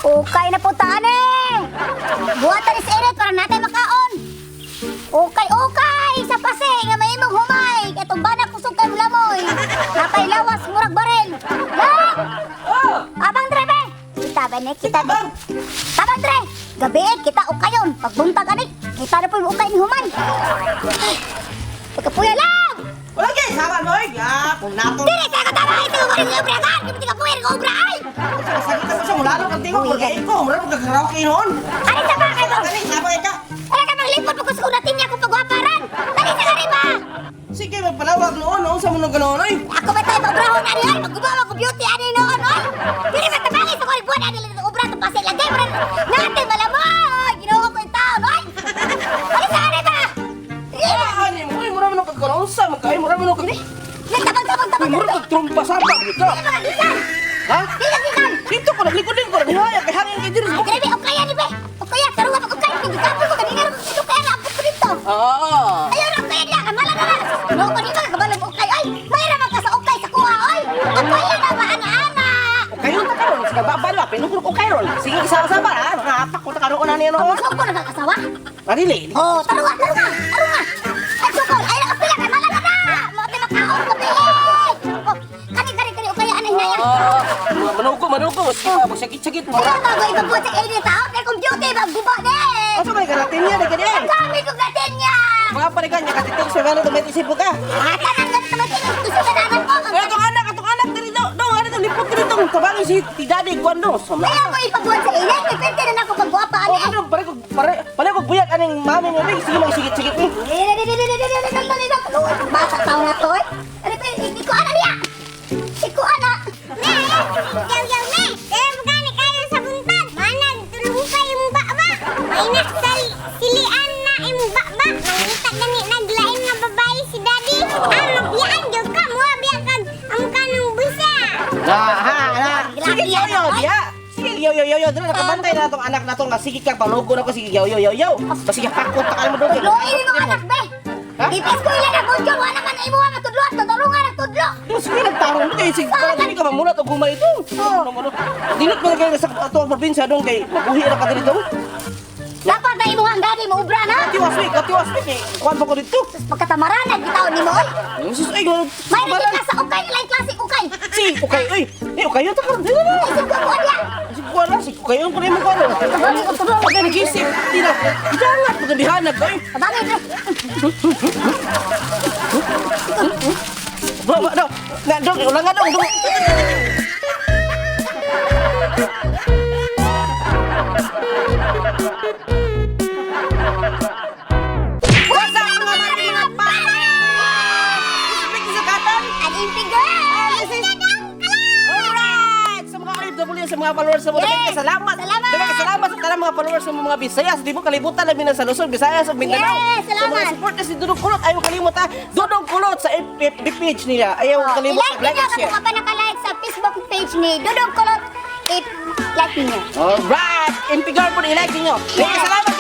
Okay na po taan eh! Buhatan is init para natin makaon! Okay, okay! Sa pase nga may imong humay! Katong banak kusog kay lamoy! Napay lawas, murag baril! Lang! Oh! Abang dre be! Kita ba ni? Kita ba? Tabang dre! Gabi eh, kita ukayon! Pagbuntag anik, kita na po yung ukay ni humay! Ay, pagkapuya lang! Wala kay sama mo oy. Ya, kung nato. Dili sa ako tama! Ito ko rin yung obra ka! Hindi ka puwer ng obra ay! Sakit mo sa mulalo kang tingog porque ikaw mura mo kagkaraoke noon. Ano sa bakay mo? Dali, sama ka. Wala ka maglipod pagkus ko natin niya kung pagwaparan! Dali sa kariba! Sige, magpalawag noon, noon sa mga ganoon oy. Ako ba tayo maobrahon ani ay? Magguba ako beauty ani noon oy! Dili sa tabangin sa kong buwan ani lang obra to pasi lagay mo rin natin malamoy! Ginawa ko yung taon oy! Dali sa kariba! Ani mo, oy, mura mo nang kagkaraon sa magkay mura mo nang kag. Nagtabang tabang tabang Mura kag trumpa sa pa dito. Dili ba gikan? Ha? Dili gikan! Dito ko naglikod din ko naghihaya kay hangin kay diri. Ay, grabe, okay ani be! Okay, tarunga pag okay! Hindi ka ko kanina rin okay na abot ko dito! Ah. Ayaw na okay niya, kamala na na! No, ko di ba kabalog okay ay! Mayra man ka sa okay sa kuha oy! Okay na ba ana-ana? Kayo ta karon sa baba ba pinukul ko karon. Sige isa-isa ba ha? Nakapak ko ta karon na niya noon. Ang ko nagkakasawa? Marili. Oh, tarunga, tarunga, tarunga. Ay, sukol, ay, nakapila kay mala na na. Mo ti makaon ko eh. Oh, kani kani kani okay ana hinaya. Ah, manugo manugo sige ba sakit-sakit mo. Wala ba ko ibabuhat sa ini tao kay kung beauty ba guba ni. Asa man karating niya daghan eh. Ang dami kong gatin niya. Mga parikan niya katitig sa gano tumitisip ka. Ata nang ganito matingin gusto ka na anak ko. Ay, atong anak diri do. Do, ano to lipot diri tong tabangin si ti daddy kwan do. Sama. Kaya ko ipabuhat sa ini kay pwede na nako pagwapa Oh, ani. ano pare ko pare pare ko buyag aning mami mo ring sige mag sigit-sigit ni. Bata tao na to eh. Ano pa, iko ana niya. Iko ana. Ne, yaw yaw ne. Eh, magani kayo sa buntag. Manag tulong pa yung baba. May na sa silian na imong baba. Mangita gani naglain nga babae si daddy. Ah, mabiyaan gyud ka mo biya kag ang kanong busa. Na ha na. Sige yo yo biya. Sige yo yo yo yo dili nakabantay na atong anak na to nga sige ka panugo na ko sige yo yo yo yo. Sige pakot ta mo do. Tudloin mo anak be. Ha? Ipis ko ilan ang kudyo, wala man imo nga tudlo, tudurungan ang tudlo. Diyos ko, nagtarong mo kay sige para dili ka mamulat og gumay ito. Ano, Dinot mo na kayo sa ato ang probinsya dong kay mabuhi ra ka diri dong. Dapat na imo ang daddy mo ubra na. Tiwas week, tiwas week eh. Kuan pa ko dito. Tapos pagkatamaran gitaon nimo oy. Sus ay gano. May ra ka sa ukay lain klase ukay. Si ukay oy. Eh ukay ta karon. Dili na. Isip ko ko niya. Si kuan lang, si ukay ang kuan mo kuan. Tabangin ko tabangin. Pag nagisip, di na. Jangat pagkabihanag oy. Tabangin pre. Ba ba do. Nga dong, ulang nga dong. Dong. What's up mga mare, mga pare? Speak sa katan. Ang impigay. Alright! Sa mga OFW, sa mga followers sa mga Yes! salamat! Salamat! Daghang salamat sa tanang mga followers sa mga Bisaya sa tibuok kalibutan labi na sa Luzon, Visayas ug Mindanao. Yes, Sa mga salamat! supporters ni Dudong Kulot, ayaw kalimot ha. Dudong Kulot sa FB page nila. Ayaw kalimot Oh, I-like mag-like ninyo and share. kung pa naka-like sa Facebook page ni Dudong Kulot. I-like ninyo. Alright! NP Garden, i-like ninyo. Daghang salamat!